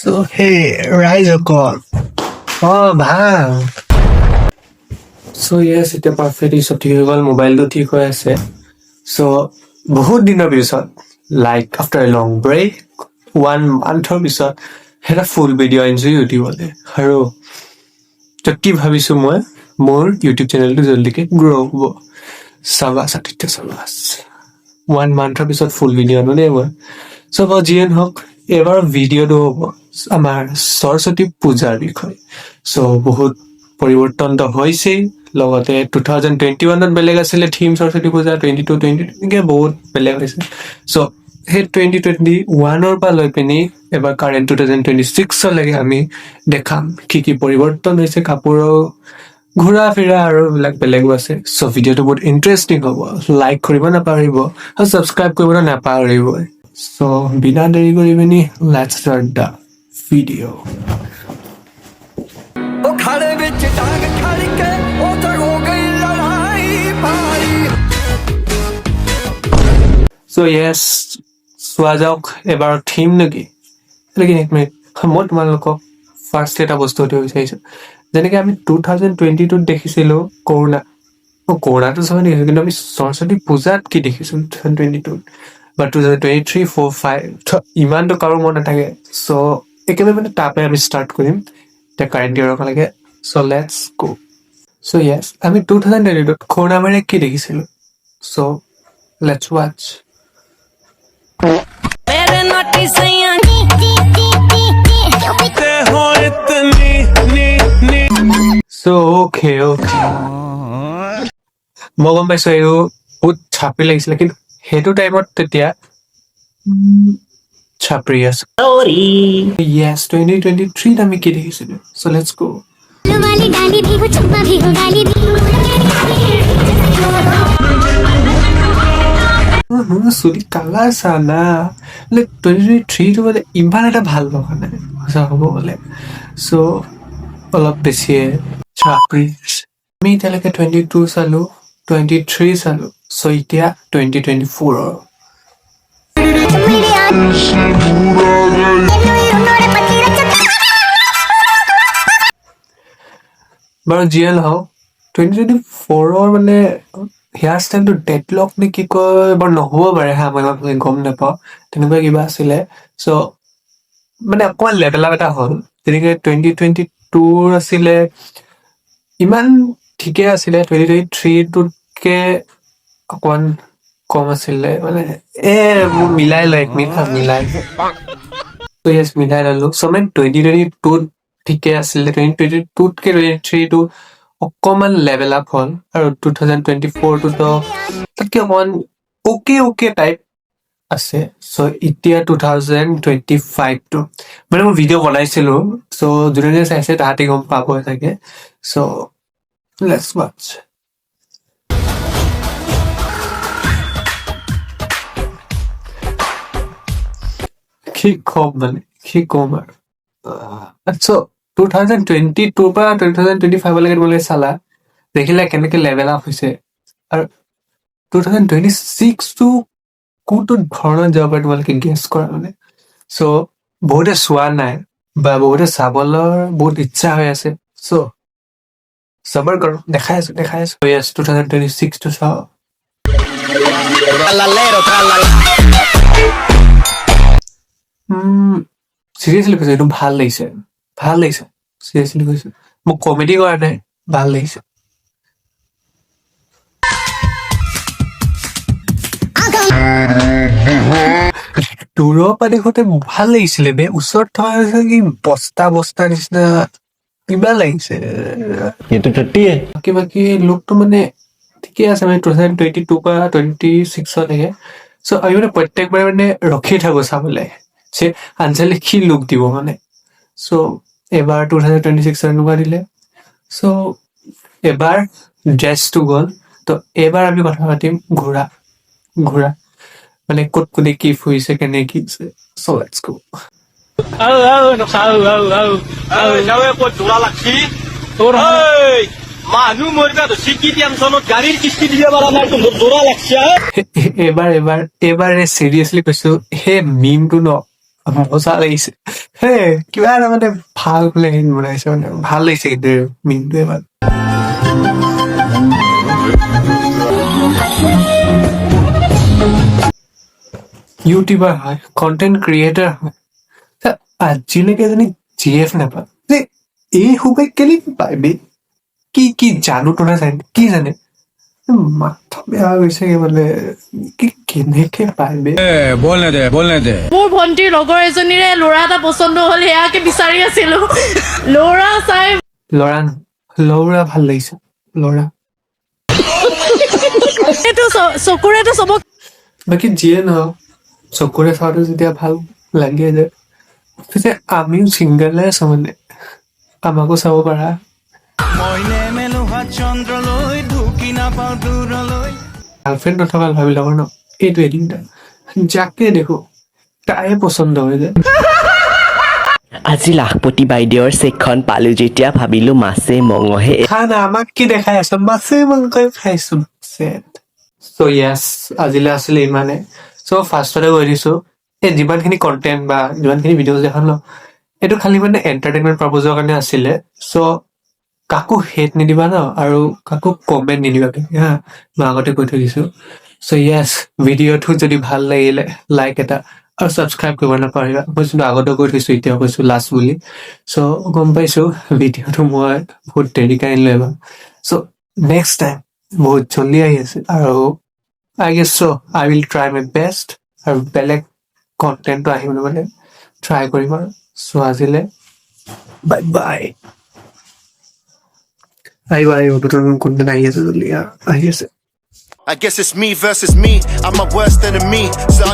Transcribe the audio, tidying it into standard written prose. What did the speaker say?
চ' সেই ৰাইজসকল, অঁ ভাল। চ' য়েছ, এতিয়া পাৰফেক্ট, চব ঠিক হৈ গ'ল, মোবাইলটো ঠিক হৈ আছে। চ' বহুত দিনৰ পিছত, like after a long break, one মান্থৰ পিছত এটা ফুল ভিডিঅ' আনিছোঁ ইউটিউবলৈ। আৰু তো কি ভাবিছোঁ মই, মোৰ ইউটিউব চেনেলটো জল্দিকে গ্ৰ' হ'ব। চাবাছ আদিত্য, চাবাছ। ওৱান মান্থৰ পিছত ফুল ভিডিঅ' আনো দেই মই। চ' বাৰু, যিয়ে নহওক, এইবাৰ ভিডিঅ'টো হ'ব আমাৰ সৰস্বতী পূজাৰ বিষয়ে। চ' বহুত পৰিৱৰ্তনটো হৈছেই, লগতে 2021ত বেলেগ আছিলে থিম সৰস্বতী পূজা, 22, 20, এনেকৈ বহুত বেলেগ হৈছে। চ' সেই 2021ৰ পৰা লৈ পিনি এবাৰ কাৰেণ্ট 2026লৈকে আমি দেখাম কি কি পৰিৱৰ্তন হৈছে, কাপোৰৰ ঘূৰা ফিৰা আৰু এইবিলাক বেলেগো আছে। চ' ভিডিঅ'টো বহুত ইণ্টাৰেষ্টিং হ'ব, লাইক কৰিব নাপাহৰিব আৰু ছাবস্ক্ৰাইব কৰিবলৈ নাপাহৰিব। চ' বিনা দেৰি কৰি পিনি let's start the video. ਉਹ ਖਾੜੇ ਵਿੱਚ ਡਾਂਗ ਖੜ ਕੇ ਉਹ ਹੋ ਗਈ ਲੜਾਈ ਭਾਰੀ। চ' য়েছ, চোৱা যাওক এবাৰ থিম নেকি। লেকিন এক মিনিট, মই তোমালোকক ফাৰ্ষ্ট এটা বস্তু সুধিব বিচাৰিছোঁ। যেনেকৈ আমি 2022ত দেখিছিলোঁ কৰোণা, অ' কৰোণাটো চবে দেখিছোঁ, কিন্তু আমি সৰস্বতী পূজাত কি দেখিছোঁ 2022ত বা 2023, 4, 5, ইমানটো কাৰো মনত নাথাকে। চ' একেবাৰে মানে তাৰপৰাই আমি ষ্টাৰ্ট কৰিম এতিয়া current ইয়েৰলৈকে। So let's go. So yes, আমি 2022ত কৰোণা মাৰে কি দেখিছিলোঁ? চ' let's watch. ਮੇਰੇ ਨਾਟੀ ਸਈਆਂ। हो इतनी नी नी চ' অ'কে, মই গম পাইছোঁ এইটো বহুত চাপৰি লাগিছিলে, কিন্তু সেইটো টাইমত তেতিয়া চাপৰি আছে। য়েছ, 2023ত আমি কি দেখিছিলোঁ? চ' let's go. वाली डाली भी हो, चुम्मा भी हो, गाली भी। চুলি কালাৰ চা না। মানে 2023টো মানে ইমান এটা ভাল লগা নাই সঁচা ক'ব গ'লে। চ' অলপ বেছিয়ে চাপৰি আছে। আমি এতিয়ালৈকে 22 চালোঁ, 23 চালোঁ, চ' এতিয়া 2024ৰ। मेरे आ उन्होंने पति रचा। বাৰু, যিয়ে নহওক, 2024ৰ মানে হেয়াৰ ষ্টাইলটো ডেডলক নে কি কয় বাৰু, নহ'ব পাৰে হা, মই ইমান ভালকে গম নাপাওঁ, তেনেকুৱা কিবা আছিলে। চ' মানে অকণমান লেভেল আপ এটা হ'ল। যেনেকে 2022ৰ আছিলে, ইমান ঠিকে আছিলে, 2023টোতকে অকণমান কম আছিলে। মানে মোৰ মিলাই লয়, এক মিনিট হা, মিলাই লয়। মিলাই ল'লো। চ' মানে 2022ত ঠিকে আছিলে, 2022তকে 23টো অকণমান লেভেল আপ হ'ল আৰু 2024টোতো তাতকে অকণমান অ'কে অ'কে টাইপ আছে। চ' এতিয়া 2025টো মানে মই ভিডিঅ' বনাইছিলোঁ, চ' যোনে যোনে চাইছে তাহাঁতি গম পাবই চাগে। চ' let's watch. কি ক'ম, মানে কি ক'ম আৰু। চ' 2022ৰ পৰা 2025লৈকে তোমালোকে চালা, দেখিলা কেনেকে লেভেল আপ হৈছে আৰু 2026টো কোনটো ধৰণত যাব পাৰে তোমালোকে গেছ কৰা মানে। চ' বহুতে চোৱা নাই বা বহুতে চাবলৈ বহুত ইচ্ছা হৈ আছে। চ' সবৰ কৰোঁ, দেখাই আছো, দেখাই আছো। য়েছ, 2026টো চাওঁ। Trallallero, trallallero. চিৰিয়াছলি কৈছো, এইটো ভাল লাগিছে, ভাল লাগিছে। চিৰিয়াছলি কৈছো, মোক কমেডি কৰা নাই, ভাল লাগিছে। দূৰৰ পৰা দেখোতে ভাল লাগিছিলে বে, ওচৰত থকা হৈছে কি বস্তা বস্তা নিচিনা কিবা লাগিছে। ये तो टट्टी है। বাকী বাকী লুকটো মানে ঠিকে আছে, মানে 2022 পৰা 26লৈকে। চ' আমি মানে প্ৰত্যেকবাৰে মানে ৰখি থাকো চাবলৈ যে আঞ্জলি কি লুক দিব মানে। চ' এবাৰ 2026ত এনেকুৱা দিলে। চ' এবাৰ ড্ৰেছটো গ'ল, ত' এইবাৰ আমি কথা পাতিম ঘূৰা ঘূৰা, মানে ক'ত কোনে কি ফুৰিছে, কেনে কি। So let's go. ক'ত যোৰা লাগছি তোৰ? মানুহ মৰিবা ধৰছি, কি টেনচনত গাড়ীৰ কিস্তি দিব পৰা নাই, তোৰ যোৰা লাগছি। এবাৰ এবাৰ এবাৰ চিৰিয়াছলি কৈছো, সেই মিমটো ন মজা লাগিছে। হে কিবা এটা মানে ভাল প্লেন বনাইছে, মানে ভাল লাগিছে। কিন্তু মিমটোৱে ভাল। ইউটিউবাৰ হয়, কণ্টেণ্ট ক্ৰিয়েটাৰ হয়, তা আজিলৈকে এজনী জি এফ নাপায় যে। এই সোপাই কেলে পায় বে? কি কি জানো টনা জানে, কি জানে, মাথা বেয়া হৈ গৈছেগে। মানে কি কেনেকে পায় বে? बोलने दे, बोलने दे। মোৰ ভন্টিৰ লগৰ এজনীৰে ল'ৰা এটা পচন্দ হ'ল, সেয়াকে বিচাৰি আছিলো ল'ৰা চাই। ল'ৰা নহয়, ল'ৰা ভাল লাগিছে ল'ৰা। এইটো চকুৰেতো চবক বাকী যিয়ে নহওক, চকুৰে চাওঁতে যেতিয়া ভাল লাগে যে, পিছে আমিও ছিংগলে আছো, মানে আমাকো চাব পাৰা। মই নেমেলো হাত চন্দ্ৰলৈ, ঢুকি নাপাওঁ দূৰলৈ। গাৰ্লফ্ৰেণ্ড নথকা ল'ৰাবিলাকৰ ন এইটোৱে দিগদাৰ, যাকে দেখো তায়ে পচন্দ হৈ যায়। আজি লাখপতি বাইদেউৰ চেকখন পালো যেতিয়া ভাবিলো মাছে মঙহে খা না, আমাক কি দেখাই আছ? মাছে মাংসই খাইছো। চ' য়েছ, আজিলৈ আছিলে ইমানে। চ' ফাৰ্ষ্টতে কৈ দিছো, এই যিমানখিনি কণ্টেণ্ট বা যিমানখিনি ভিডিঅ' দেখাম ন, এইটো খালি মানে এণ্টাৰটেইনমেণ্ট পাৰ্পজৰ কাৰণে আছিলে। চ' কাকো হেট নিদিবা ন আৰু কাকো কমেণ্ট নিদিবা হা, মই আগতে কৈ থৈ দিছো। চ' য়েছ, ভিডিঅ'টো যদি ভাল লাগিলে লাইক এটা আৰু ছাবস্ক্ৰাইব কৰিব নাপাহৰিবা। মই যোনটো আগতে কৈ থৈছো, এতিয়াও কৈছো লাষ্ট বুলি। চ' গম পাইছো ভিডিঅ'টো মই বহুত দেৰিকে আনিলো এবাৰ। চ' নেক্সট টাইম বহুত জল্দি আহি আছে আৰু I guess so I will try my best আৰু বেলেগ কণ্টেণ্টটো আহিবলৈ মানে ট্ৰাই কৰিম। আৰু চ' আজিলে বাই বাই। আহিব আহিব, নতুন নতুন কণ্টেণ্ট আহি আছে, জল্দি আহি আছে। I guess it's me versus me. I'm my worst enemy. So I